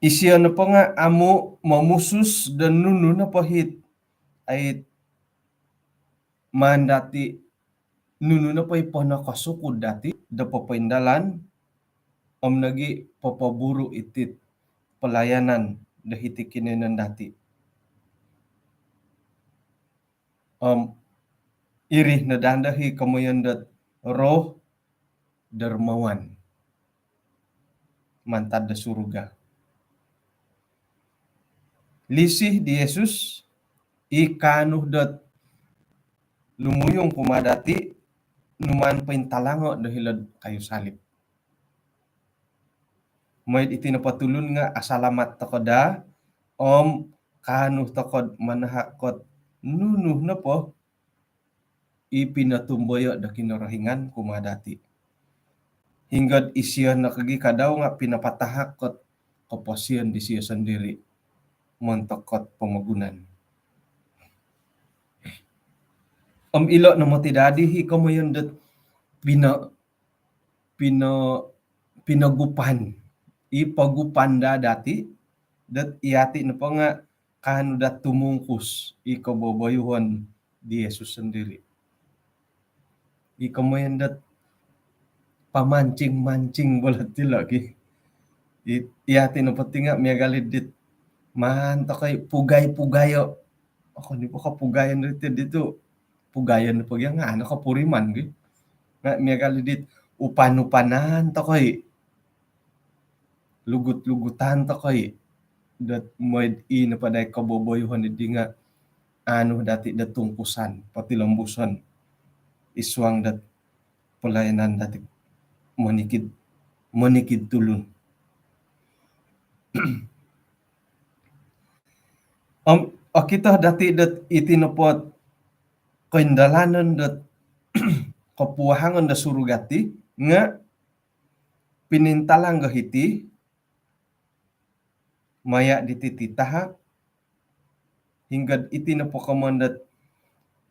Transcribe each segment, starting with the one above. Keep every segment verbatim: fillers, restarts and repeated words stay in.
Isio nopo nga amu momusus do nunu nopo it, ai, maan dati, nunu nopo i ponokosukud dati do popoindalan om nogi popoburu iti pelayanan do hiti kinoiyonon dati. Om iri no daa do i komoyon dot roh dermawan mantad do surga. Lisih di Yesus, i kaanu dot lumuyung kumaa dati, numaan pointalango do hilo'd kayu salib. Mooi iti nopo tulun nga asalamat toko daa, om kaanu toko manahak dot nunu nopo i pinotumboyo do Kinorohingan kumaa dati. Hinggo'd isio nokogi kadau nga pinapatahak dot koposion disio sondiri montok dot pomogunan. Om ilo no moti dadi i komoyon dot pino-, pino-, pinogupan. I pogupan daa dati, dot yati nopo nga kaanu daa tumungkus i koboboyuhon di Yesus sondiri. I komoyon dot pamancing-mancing bo dilo ki. I, yati nopo ti nga miagal i dit maan toko i pugai-pugayo. Okon i po ko pugayon diti, ditu. Pugayon po gia nga ano kopuriman ki. Nga miagal i dit upan-upanan toko i. Lugut-lugutan toko i. Dot mooi i nopo dai koboboyuhon di nga anu dati dot tungkusan, potilombuson id suang dot pelayanan dati monikid, monikid tulun. Om okito dati dot iti nopo koindalanon dot kopuahangon do surga ti nga pinintalang do hiti maya diti titahak, hinggo'd iti nopo komoyon dot,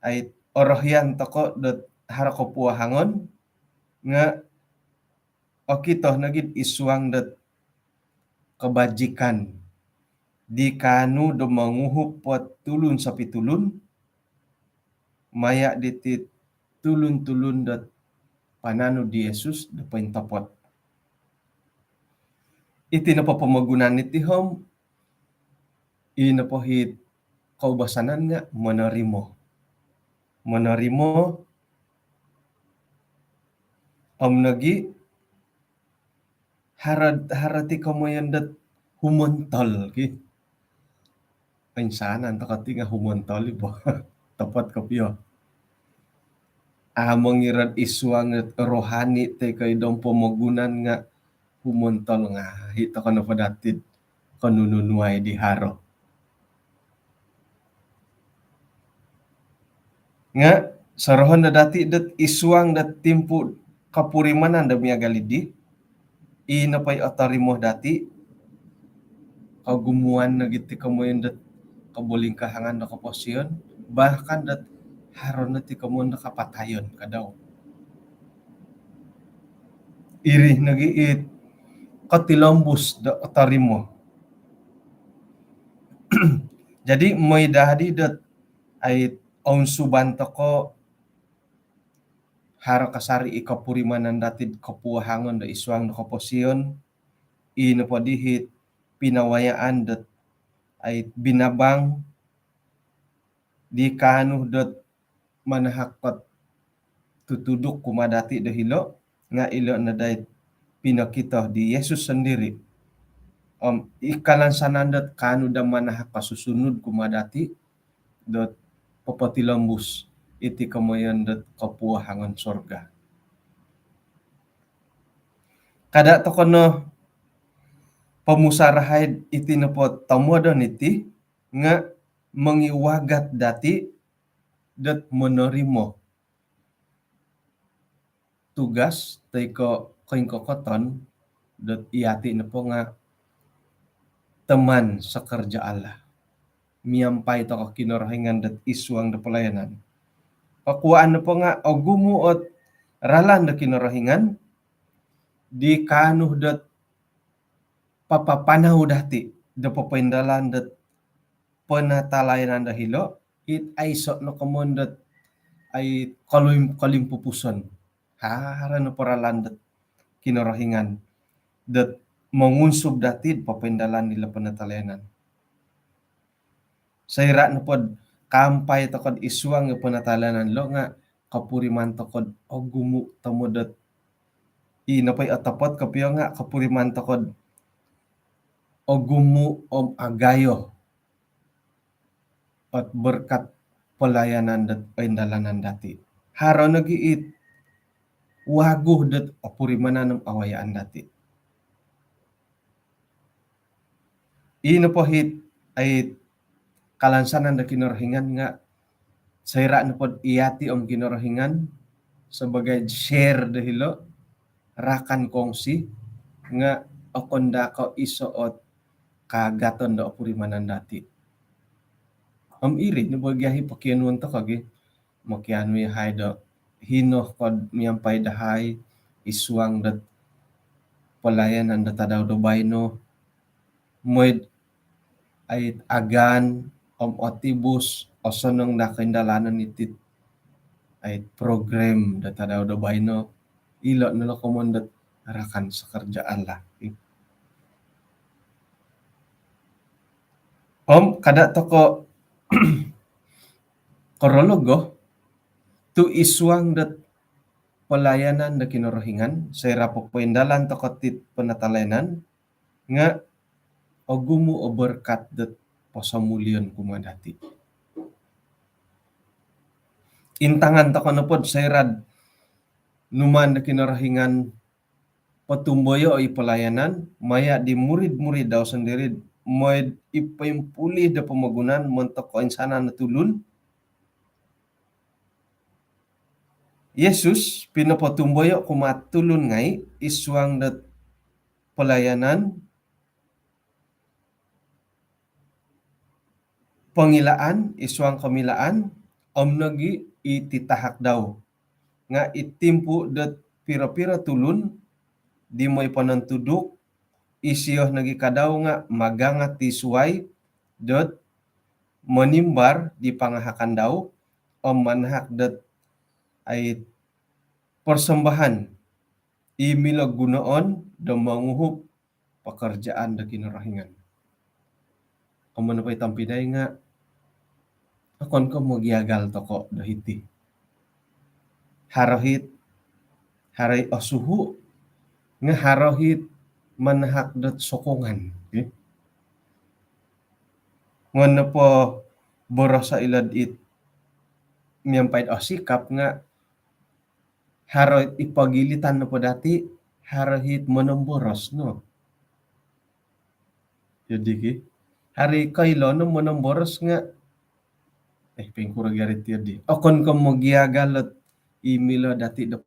ai, orohian toko dot haro kopuahangon, nga okito nogi id suang dot kebajikan di kaanu do monguhup dot tulun sopitulun, maya diti tulun-tulun dot pananud di Yesus do pointopot. Iti nopo pomogunan iti om, i nopo it koubasanan nga monorimo. Monorimo om nogi haro, haro ti komoyon dot humontol ki. Insanan toko ti nga humontol i bo. Topot kopio. Amu mongiro'd id suang dot rohani toi ko id pomogunan nga humontol ngai toko nopo dati dot konunu nuai di haro. Nga sorohon do dati dot id suang dot timpu kopurimanan do miagal diti, i nopo i otorimo dati, kogumuan nogi ti komoyon dot kobolingkahangan do koposion, bahkan dot haro no ti komoyon do kapatayon kadau. Iri nogi it kotilombus do otorimo. Jadi mooi dadi dot, ai, ounsuban toko haro kasari i kopurimanan dati dot kopuahangon do id suang do koposion, i nopo diti it pinawayaan dot, ai, binabang di kaanu dot manahak dot tutuduk kumaa dati do hilo, nga ilo no dai pinokito di Yesus sondiri. Om i kalansanan dot kaanu do manahak kosusunud kumaa dati dot popotilombus iti komoyon dot kopuahangon surga. Kada toko no pomusarahai iti nopo tomodon iti nga mongiwagat dati dot monorimo tugas toi ko koingkokoton dot yati nopo nga teman sekerja Allah. Miampai toko Kinorohingan dot id suang do pelayanan. Kokuaan nopo nga ogumu ot ralan do Kinorohingan di kaanu dot papanau dati do popoindalan dot penatalayanan do hilo, it aiso no komoyon dot ai kolim-, kolimpupuson. Haro no po ralan dot Kinorohingan dot mongunsub dati do popoindalan dilo penatalayanan. Soira nopo do kaampai tokou id suang penatalayanan lo nga kopuriman tokou do ogumu tomod dot, i nopo i otopot kopio nga kopuriman tokou do ogumu om agayo ot berkat pelayanan dot oindalanan dati. Haro nogi it wagu dot opurimanan om awayaan dati. I nopo it, ai, kalansanan do Kinorohingan nga soira nopo do iyati om Kinorohingan sebagai share do hilo, rakan kongsi, nga okon daa ko iso ot kaagaton do opurimanan dati. Om iri no bo gia i pokionuon tokou gia. Mokianu yahai do hino ko do miampai dahai id suang dot pelayanan do tadau do baino. Mooi do, ai, agaan om otibus, osonong daa koindalanon iti, ai, program do tadau do baino. Ilo no lo komoyon dot rakan sekerja Allah. Om kada tokou korologo tu id suang dot pelayanan do Kinorohingan, soira popoindalan tokou it penatalayanan, nga ogumu o berkat dot posomulion kumaa dati. Intangan tokou nopo do soira do numaan do Kinorohingan potumboyo i pelayanan maya di murid-murid dau sendiri, mooi do i poimpuli do pomogunan montok koinsanan do tulun. Yesus pinopotumboyo kumaa tulun ngai id suang dot pelayanan, pongilaan, id suang komilaan, om nogi i titahak dau. Nga id timpu dot piro-piro tulun di mooi ponontuduk, isio nogi ka dau nga magangat di suai dot monimbar di pangahakan dau, om manahak dot, ai, persembahan i milo gunoon do monguhup pekerjaan do Kinorohingan. Om nopo i tompinai nga okon ko mogiagal tokou do hiti. Haro it, haro it osuhu, nga haro it manahak dot sokongan. Okey. Nga nopo boroso ilo dit miampai do osikap nga haro it i pogilitan nopo dati, haro it monomboros no. Jadi ki, haro i koilo no monomboros nga, eh, poingkuro gia ri ti di. Okon ko mogiagal ot i milo dati do.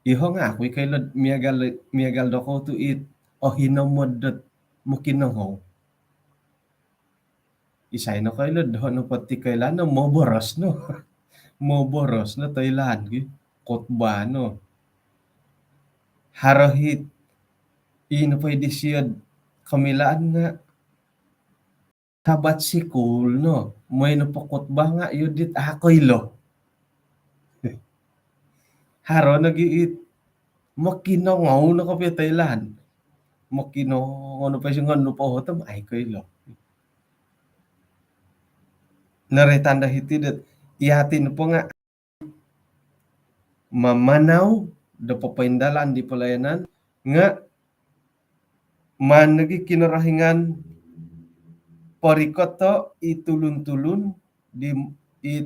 Iho nga aku i koilo miagal, miagal dokoyu tu it ohinomod dot mokinongou. Isai no koilo doho nopo ti koilaan no, moboros no. Moboros no toilaan ki, khotbah no. Haro it i nopo i disio do komilaan nga Sabat sikul no, mooi nopo khotbah nga iyo dit a koilo. Haro nogi it mokinongou no kopio toilaan. Mokinongou nopo singon nopo ohotom ai koilo. Noroitan do hiti dot iyati nopo nga mamanau do popoindalan di pelayanan nga maan nogi Kinorohingan porikoto i tulun-tulun di, i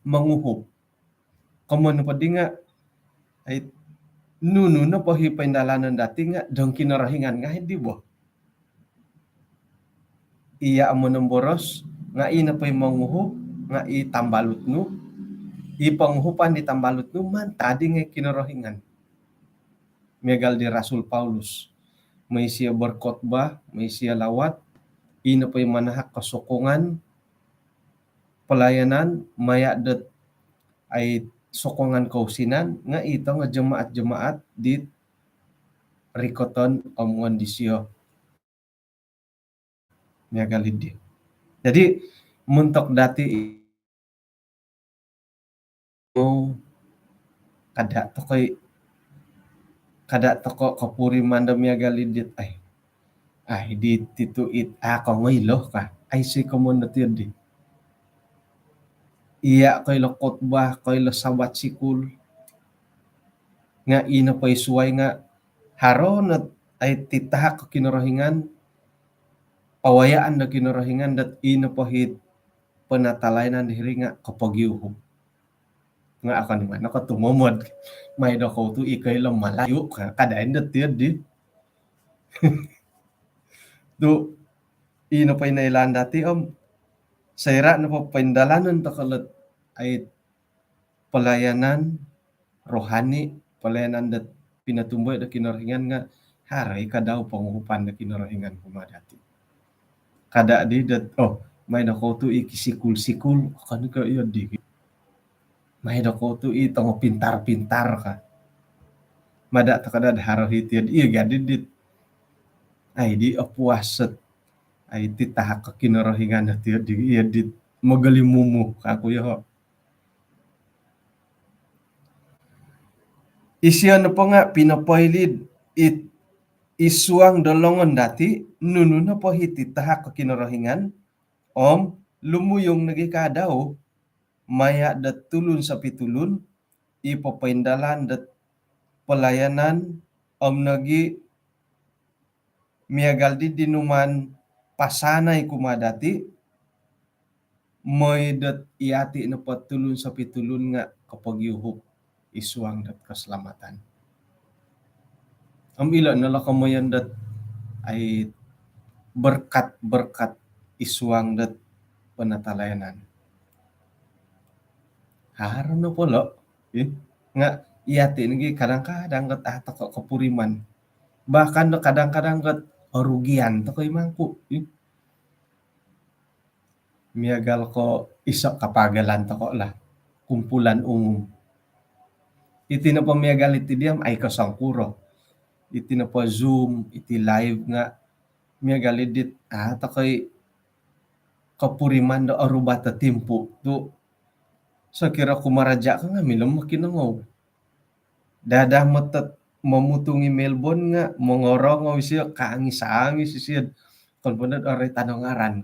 monguhup. Komoyon nopo di nga, ai, nunu nopo i poindalanon dati nga dong Kinorohingan ngai di bo. Iya monomboros, nga i nopo i monguhup nga i tambalut nu. I ponguhupan di tambalut nu mantad di ngai Kinorohingan. Miagal di Rasul Paulus, mooi isio berkhotbah, mooi isio lawat, i nopo i manahak kesokongan pelayanan maya dot, ai, sokongan kousinan nga' i tongo jemaat-jemaat di rikoton om ngon disio miagal iddi. Jadi montok dati' i-, kada' toko' i-, kada' toko' kopuriman do miagal iddi, ai. Ai, di titu it, a' ko ngoilo ka. Ai, si komon dati' iddi. Iya' koilo khotbah, koilo sabat sikul. Nga' ino po i suwai nga' haro no, ai, titahak Kinorohingan, pawayaan do Kinorohingan dot ino po hit penatalayanan diri nga' kopogiuhup. Nga' okon i' mano ko tumomod. Mai dokou tu' i koilo Malayu ka, kada' indo tiyo di. Tu' ino po i noilaan dati' om soira' nopo poindalanon toko' lot, ai, pelayanan rohani, pelayanan dot pinotumboyo' do Kinorohingan nga' haro i kadau ponguhupan do Kinorohingan kumaa dati'. Kada' di dot, oh, mai dokou tu' i kisikul-sikul, okon ko' iyo di. Mai dokou tu' i tongo pintar-pintar ka. Mada' toko' dot haro hiti, iyo gaddi dit. Ai, di opuas ot, ai, titahak Kinorohingan dot iyo di, iyo dit mogolimumu ka ku yoho'. Isio nopo nga' pinopoili'd it id suang do longon dati', nunu nopo hiti tahak Kinorohingan om lumuyung nogi' kadau maya' dot tulun sopitulun i popoindalan dot pelayanan om nogi' miagal di dinuman pasanai kumaa dati', moi dot iyati' nopo tulun sopitulun nga' kopogiuhup id suang dot keselamatan. Om ilo' no lo komoyon dot, ai, berkat-berkat id suang dot penatalayanan. Haro nopo lo', ih, nga' iyati' nogi' kadang-kadang got a' toko' kopuriman. Bahkan do kadang-kadang got orugian toko' i mangku', ih. Miagal ko' iso' kapagalan toko' lah, kumpulan umum. Iti nopo miagal iti diya' ai ko songkuro. Iti nopo Zoom, iti live nga' miagal idit, a' toko' i kopuriman do orubat o timpu' tu' sokiro kumaraja' ko nga' milo mokinongou. Dadah motot momutung i Melbourne nga' mongorongou isio, kaangis-angis isio. Okon po nod oroitan o ngaran.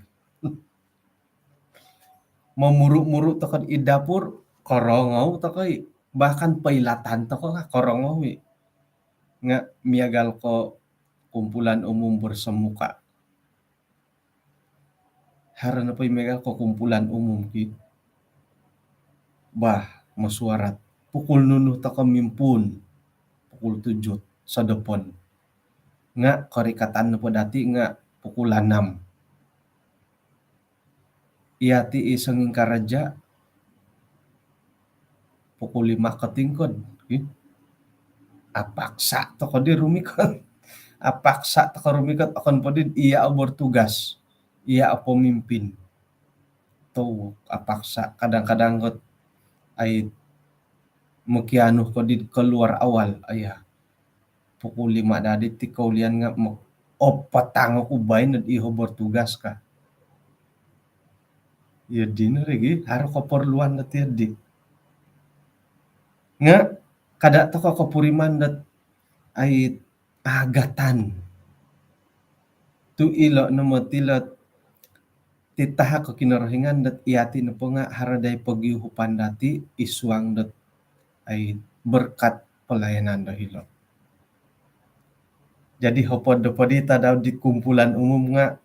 Momuru-muru' toko'd id dapur, korongou toko' i. Bahkan poilatan toko' nga' korongou i. Nga' miagal ko' kumpulan umum bersemuka. Haro nopo i miagal ko' kumpulan umum ki, bah, mesyuarat. Pukul nunu toko' mimpuun? Pukul tujuh sodopon. Nga' korikatan nopo dati' nga' pukul anam. Iyati' i songingkaraja' pukul lima kotingkod, ih. Apaksa' toko' di rumikot. Apaksa' toko' rumikot, okon po di iya' o bertugas, iya' o pemimpin. Tu' apaksa', kadang-kadang got, ai, mokianu ko di keluar awal, aya. Pukul lima dadi ti koulian nga' mo-, opatang oku baino di iyoho' bertugas ka. Iyo dino ri gi, haro keperluan dati' di. Nga' kada' toko' kopuriman dot, ai, agatan. Tu' ilo' no moti lot titahak Kinorohingan dot iyati' nopo nga' haro dai pogiuhupan dati' id suang dot, ai, berkat pelayanan do hilo'. Jadi hopod nopo di tadau di kumpulan umum nga'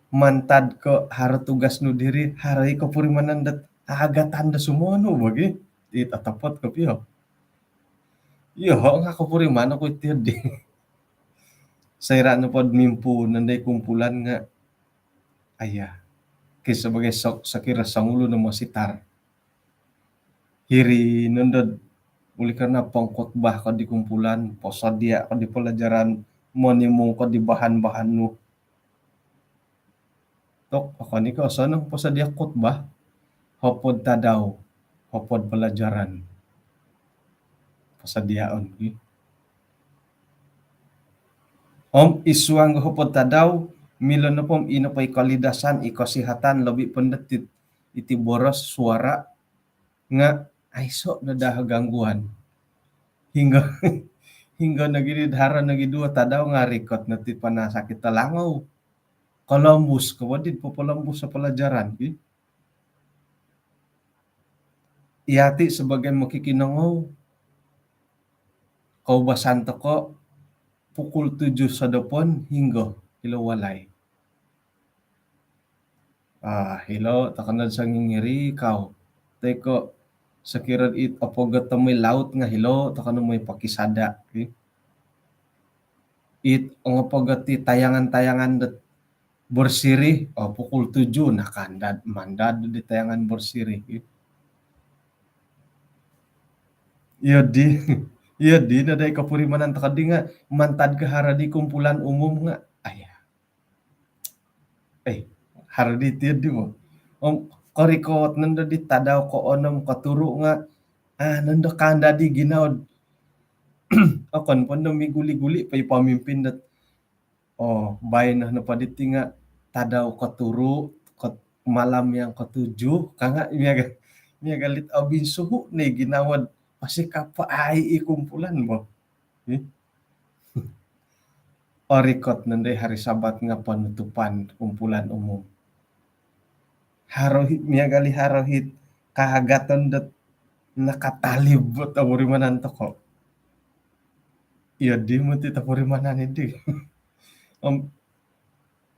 mantad ko' haro tugas nu diri, haro i kopurimanan dot agatan do sumonu bo gi. It otopot kopio. Iyoho' nga' kopuriman oku iti di. Soira' nopod mimpuun nandai kumpulan nga', aya, ki sebagai so-, sokiro songulun o mositar. Hiri nondod, oleh karena pengkhotbah ko di kumpulan, posodia' ko di pelajaran, monimung ko di bahan-bahan nu. Tok, okon i' ko' osonong posodia' khotbah, hopod tadau. hopod pelajaran. Pasadiaon ki. Om id suang hopod tadau, milo nopo om ino po i kolidasan, i kesihatan, lobi po dot it, iti boros suara nga aiso no daa gangguan. Hinggo, hinggo nogi di haro nogi duo tadau nga rikot no ti panasakit telangau. Kolombus, kawadi popolombus pelajaran ki. Yati sebagai mokikinongou, koubasan toko pukul tujuh sodopon hinggo ilo walai. Ah, hilo toko no songingirikau. Toi ko sokiro it opogot tomoi laut nga hilo toko no moi pokisada ki. It ongopogot ti tayangan-tayangan dot bersiri, oh, pukul tujuh nakandad, mandad di tayangan bersiri. Iyo di, iyo di nadai kopurimanan toko di nga mantad ko haro di kumpulan umum nga, aya. Eh, haro di tiyo di mo. Om korikot nondo di tadau koonom koturu nga, ah, nondo kandad di ginawo. Okon po nondo miguli-guli po i pemimpin dot, oh, baino nopo diti nga tadau koturu, kot-, malam yang ketujuh, ka nga miagal, miagal it obinsuhu ni ginawo, pasti kapa ai i kumpulan bo. Ih. Orikot nondo i hari Sabat nga penutupan kumpulan umum. Haro hit, miagal i haro hit kahagaton dot nakatalib bo topurimanan toko. Iyo di moti topurimanan i di. Om,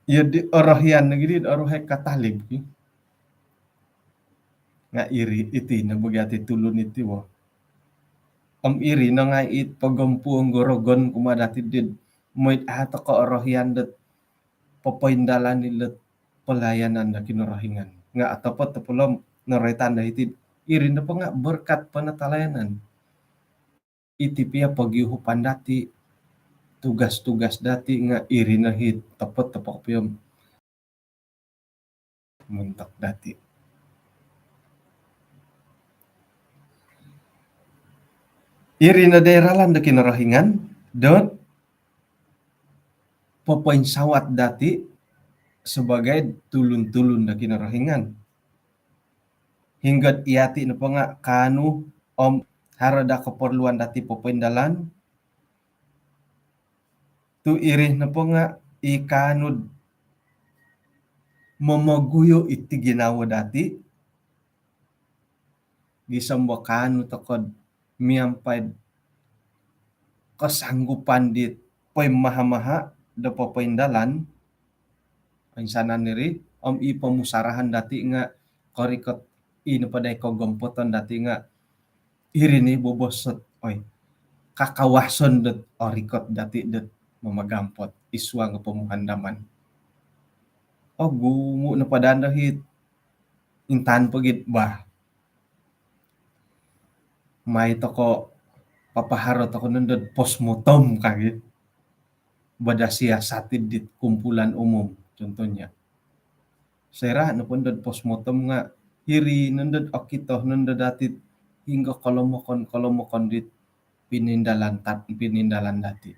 iyo di orohian nogi di, orohai katalib ki. Nga iri, iti no bagi ati tulun iti wo. Om iri no ngai it pogompuong do rogon kumaa dati did, mooi it a toko orohian dot popoindalan ilot pelayanan do Kinorohingan. Nga otopot topolom noroitan do hiti, iri nopo nga berkat penatalayanan. Iti pia pogiuhupan dati, tugas-tugas dati nga iri no hit topot topok piom montok dati. Iri no dai ralan do Kinorohingan dot popoinsawat dati sebagai tulun-tulun do Kinorohingan. Hinggo iyati nopo nga kaanu om haro da keperluan dati popoindalan, tu iri nopo nga i kaanu do momoguyu iti ginawo dati, gisom bo kaanu toko do miampai do kesanggupan dit poimaha-maha do popoindalan, insanan iri, om i pomusarahan dati nga korikot i nopo dai kogompoton dati nga iri ni bobos dot, oi, kakawason dot orikot dati dot mamagampot id suang pomuhandaman. Ogumu nopo daa do hit intan po git bah. Mai toko papaharo toko nondo do postmortem ka git. Bada siasat dit kumpulan umum, contohnya. Soira nopo nondo do postmortem nga iri nondo do okito nondo dati hinggo kolomokon-kolomokon dit pinindalan tat-, pinindalan dati.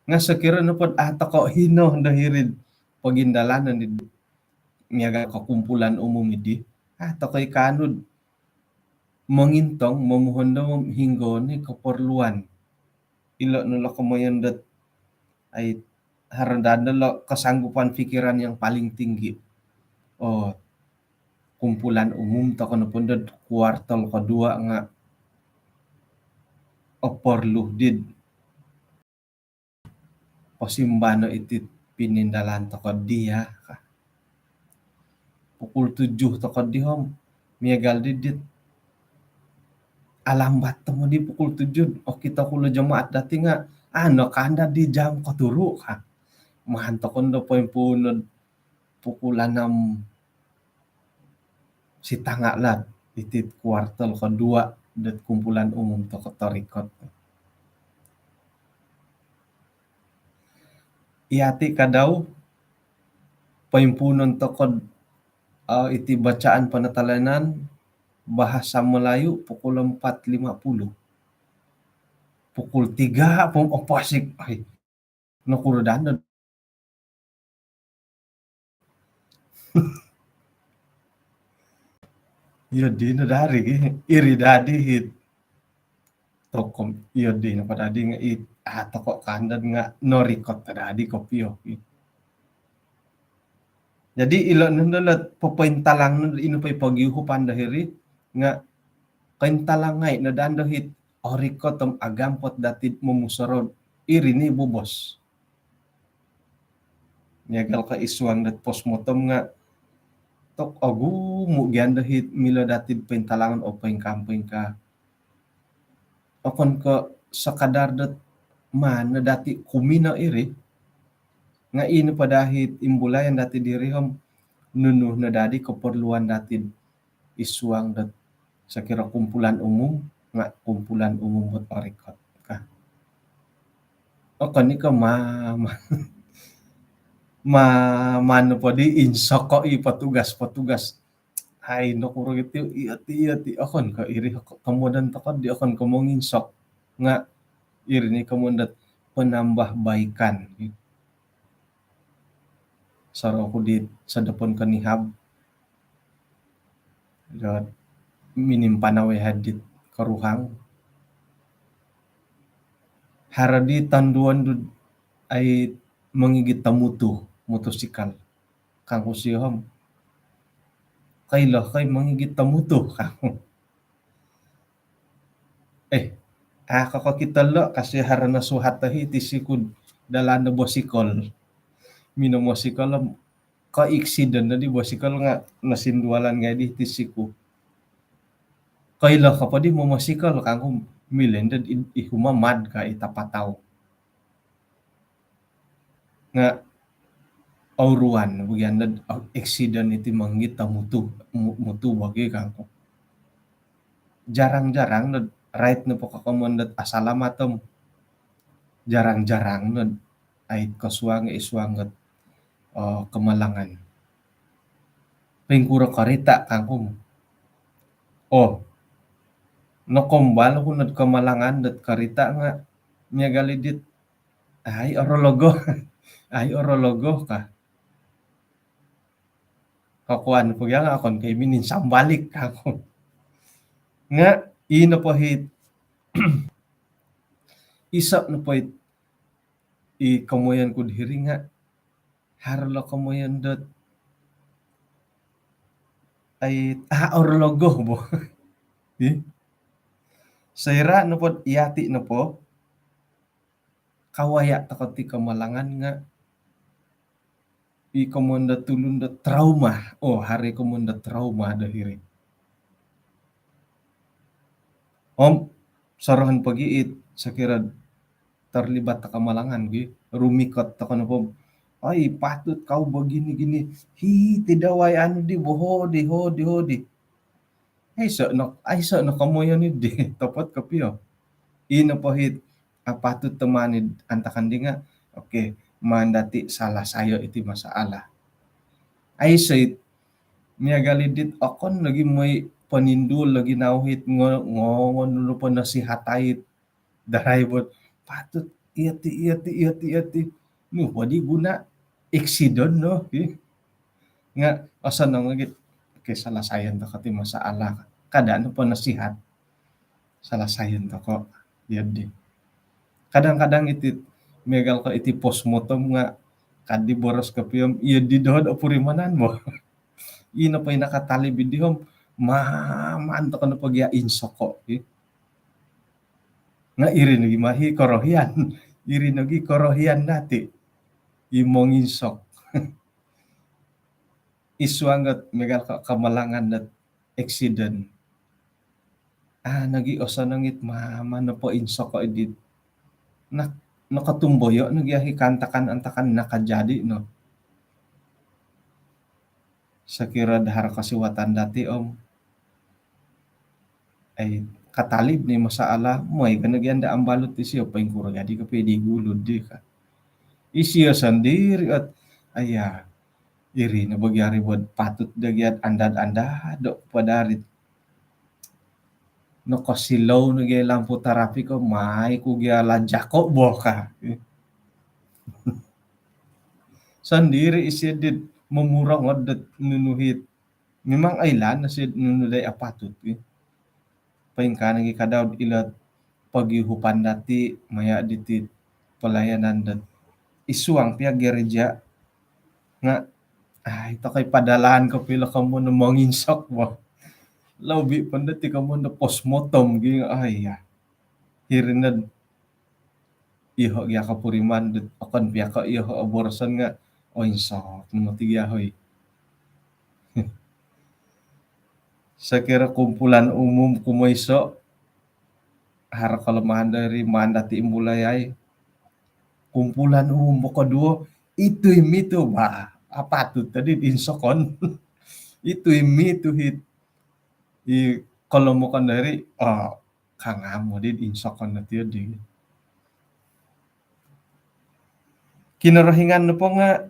Nga sokiro nopo do a toko hino do hiri do pogindalanon di miagal ko kumpulan umum i di, a toko i kaanu do mongintong, momuhondom hinggo ni keperluan. Ilo no lo komoyon dot, ai, haro daa do lo kesanggupan fikiran yang paling tinggi. Oh, kumpulan umum toko nopo nondo do kuartal kedua nga oporlu did posimbano iti pinindalan toko dia ka. Pukul tujuh toko di om miagal di dit alambat tomod di pukul tujuh. Okito ku lo jemaat dati nga ano kandad di jam koturu ka. Maan toko nondo poimpuun no pukul enam sitanga lah, iti kuartal kedua dot kumpulan umum toko torikot. Iyati kadau, poimpuunon toko, eh, iti bacaan penatalayanan, Bahasa Melayu pukul empat lima puluh. Pukul tiga pun opasik. Ai, nokuro danda. Iyo dino dari, iri dadi hit. Tokom, iyo dino padadi nga it, ah, toko kandan nga norikot dadi kopio. Jadi ilo nondo lot popointalang nondo ino pai pogiuhupan do hiri nga kointalang ngai no dando hit orikot om agampot dati momusorou iri ni bobos. Miagal ko isuang dot postmortem nga tok ogumu gia do hit milo dati pointalangon o poingkaa-poingkaa. Okon ko sekadar dot maan no dati kumino iri. Nga ino padahit imbulayan dati diri om nunu no dadi keperluan dati isuang dot sokiro kumpulan umum, nga kumpulan umum buat orikot ka. Okon i ko ma, ma, ma, manu podi insoko i petugas-petugas. Ai, nokuro gitu, iyo ti, iyo ti, okon ko iri ko-, komoyon toko di okon ko monginsok. Nga iri ni komoyon dot penambahbaikan. Soroku di sodopon konihab. Dot minimpanau i hadit koruhang. Haro di tonduon dot ai mongigit tomutu, motosikal. Kangku sio om. Koilo koi mongigit tomutu, kangku. Eh, ah, koko kito lo, kasi haro no suhat tahi ti siku dalan do bosikol. Mino mosikol om, ko eksiden no di bosikol nga nosindualan ngai di ti siku. Koilo ko podi momosikol, kangku, milo ndo i, i humamad ka i tapatau. Nga ouruan, bagian dot, oh, eksiden iti mongigit tomutu, mu-, mutu bagi kangku. Jarang-jarang dot rait nopo kokomon dot asalamat om. Jarang-jarang dot ait kosuang, isuang dot, oh, kemalangan. Poingkuro karita kangku. Oh, nokombal ku dot kemalangan dot karita nga miagal i dit, ai orologo. Ai orologo ka. Kakuan po gia nga okon ko i mininsambalik kangku. Nga ino po hit. Iso nopo hit i komoyon ku diri nga haro lo komoyon dot ai, ah, orologo bo. Ih. Soira nopo dot iyati nopo kawaya toko ti kemalangan nga i komoyon dot tulun dot trauma. Oh, haro i komoyon dot trauma do hiri. Om sorohon pogi it sokiro terlibat toko kemalangan gi, rumikot toko nopo. Ai, patut kau begini-gini. Hi, tidak wai anu di bohodi, hodi, hodi. Aiso no, aiso no komoyon i di topot kopio. Ino po hit apatut temani antakan di nga, okey, maan dati salasai iti masalah. Aiso it miagal i dit okon lagi moi ponindul lagi nauhit ngo-, ngongon dulu po nasihat ait darai buat patut iyati, iyati, iyati, iyati. Nu podi guna eksiden no, ki. Nga osonong lagi, okey, salasaion toko ti masalah. Kada nopo nasihat. Salasaion toko. Iyo di. Kadang-kadang iti miagal ko iti postmortem nga kadi boros kopio om, iyo di doho do purimanan bo. Ino po i nakatalib i di om, ma-, maan toko nopo gia insoko, ki. Nga iri nogi mahi korohian. Iri nogi korohian dati i monginsok. Isuang dot miagal ko kemalangan dot eksiden. Ah, nogi osonong it ma-, maan nopo insoko i dit. Nah, nokotumboyo nogi ahi kaantakan-antakan nakajadi no. Sokiro do haro kosiwatan dati om, ai, katalib ni masalah, moi ko nogi anda ambalut isio, poingkuro jadi kopio di gulu di ka. Isio sondiri ot, aya, iri no bagi ari buat patut do gia andad-andad do padarit. Nokosilou nogi lampu tarapik ko, mai ku gia lanjako bo ka. Sondiri isio dit momurong dot nunu it. Memang oilaan no isio nunu dai apatut, eh. Poingkaa nogi kadau ilo pogiuhupan dati maya diti pelayanan dot id suang pia gereja nga, ai, tokou padalaan kopio ilo komoyon do monginsok bo. Lobi po dati komoyon do postmortem gi nga, ai ya. Hiri no iyoho gia kopuriman dot okon pia ko iyoho boroson nga, oinsok no moti gia, hoi. Sokiro kumpulan umum kumoiso, haro kelemahan diri maan dati imbulayai. Kumpulan umum koduo, itu i mitu, bah, apatut tadi diinsokon. Itu i mitu it, i kolomokon diri, oh, kangamo di diinsokon no tio di. Kinorohingan nopo nga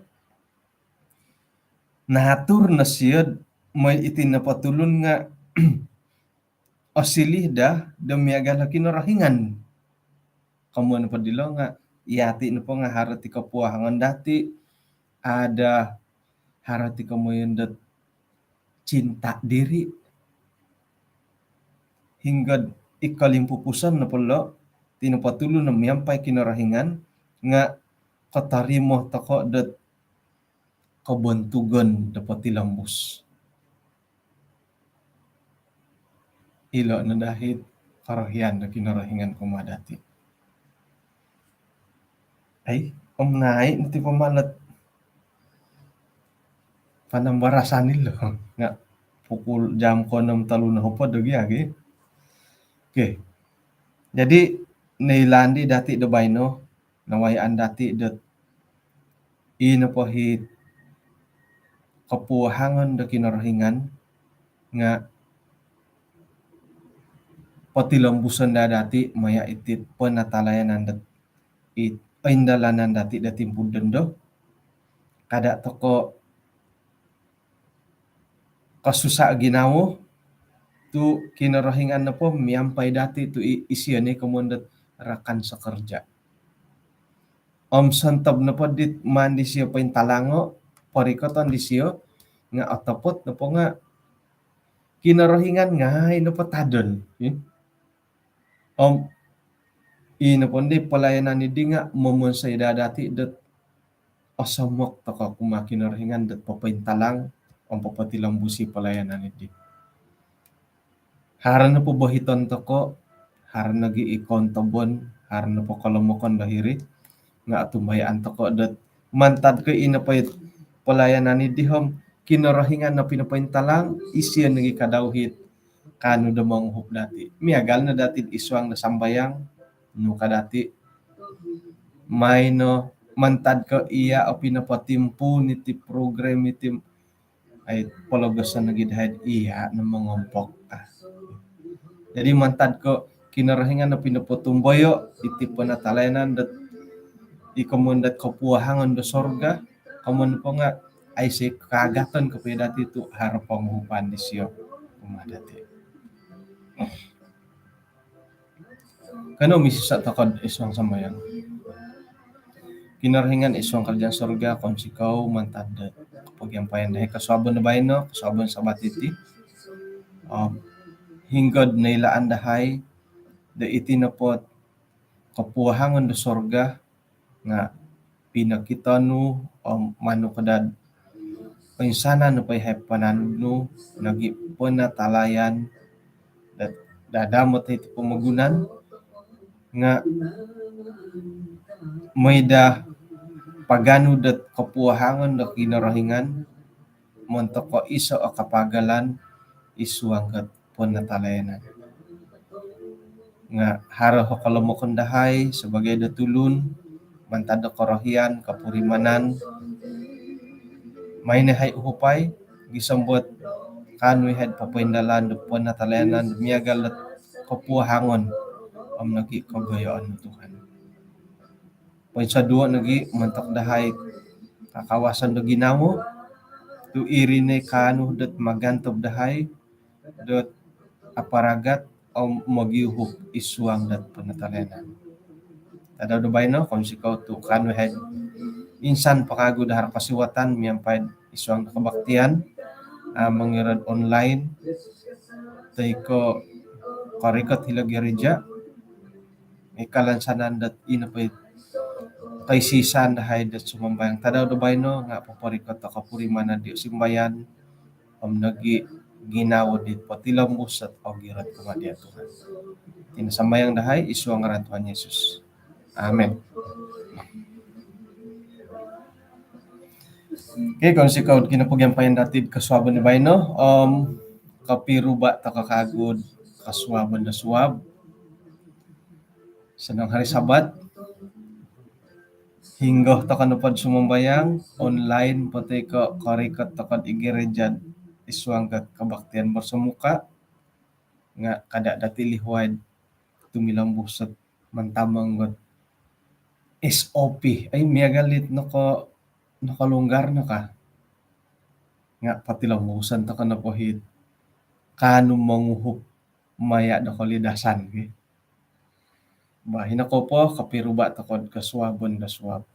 naatur no isio do moi iti nopo tulun nga osiliu daa do miagal do Kinorohingan. Komoyon nopo dilo nga, yati nopo nga haro ti kopuahangon dati, ada haro ti komoyon dot cinta diri. Hinggo id kolimpupuson nopo dilo, iti nopo tulun do miampai Kinorohingan nga kotorimo tokou dot kobontugon do potilombus. Ilo no daa it korohian do Kinorohingan kumaa dati. Ai, om nai nanti pamalat panambarasan ilo. Nga pukul jam koonom tolu nohopod do gia gi. Okey. Jadi, noilaan di dati do baino, nawayaan dati dot i nopo it kopuahangon do Kinorohingan nga potilombuson daa dati maya iti penatalayanan dot i oindalanan dati do timpu dondo. Kada tokou kosusa ginawo, tu Kinorohingan nopo miampai dati tu i-, isio no komoyon dot rakan sekerja. Om sontob nopo dit maan disio pointalango, porikoton disio, nga otopot nopo nga Kinorohingan ngai nopo tadon, eh. Om i nopo ndi pelayanan diri nga momonsoi daa dati dot osomok tokou kumaa Kinorohingan dot popointalang om popotilombusi pelayanan diri. Haro nopo bohiton tokou, haro nogi i kontobon, haro nopo kolomokon do hiri, nga otumbayaan tokou dot mantad ko i nopo it pelayanan diri om Kinorohingan no pinopointalang, isio nogi kadau it kaanu do monguhup dati. Miagal no dati id suang do sambayang, nu ka dati, maino mantad ko iya o pinopotimpuun iti program iti, ai, pologoson nogi dahai iya no mongompok. Jadi mantad ko Kinorohingan no pinopotumboyo iti penatalayanan dot i komoyon dot kopuahangon do sorga, komoyon nopo nga aiso kaagatan kopio dati tu haro ponguhupan disio kumaa dati. Kanou misisa tokou id suang sambayang. Kinorohingan id suang kerajaan sorga, kounsikou mantad do kopogiampayan dahai kosuabon do baino, kosuabon Sabat iti. Om hinggo do noilaan dahai do iti nopo it kopuahangon do sorga nga pinokito nu om manu ko daa oinsanan nopo yahai pananud nu nogi penatalayan dot dadamot iti pomogunan nga moi daa paganu dot kopuahangon do Kinorohingan montok ko iso o kapagalan id suang dot penatalayanan. Nga haro o kolomokon dahai sebagai do tulun, mantad do korohian, kopurimanan, maino yahai uhupai, gisom dot kaanu yahai popoindalan do penatalayanan do miagal dot kopuahangon om nogi kogoyoon nu Tuhan. Poinsoduo nogi montok dahai kakawasan do ginawo, tu iri no kaanu dot magantob dahai dot aparagat om mogiuhup id suang dot penatalayanan. Tadau do baino, kounsikou tu kaanu yahai insan po kagu do haro kosiwatan miampai id suang do kebaktian, ah, mongirad online toi ko korikot hilo gereja, ikalansanan dot ino po i kaisisan dahai dot sumambayang tadau do baino nga poporikot do kopurimanan di simbayan om nogi ginawo di potilombus dot ogirot kumaa dia Tuhan. Iti no sambayang dahai id suang ngaran Tuhan Yesus. Amen. Okey, kounsikou kinopogiampayan dati id kosuabon di baino om kopiruba tokou kagu do kosuabon do suab. Sanang hari Sabat. Hinggo tokou nopo do sumambayang, online po toi ko korikot tokou id gereja id suang dot kebaktian bersemuka, nga kada dati lihuai do tumilombus dot mantamong dot S O P. Ai, miagal dit noko, nokolonggar no ka. Nga potilombuson tokou nopo it kaanu monguhup maya do kolidasan, ki. Bah, ino ko po, kopiruba tokou do kosuabon do suab.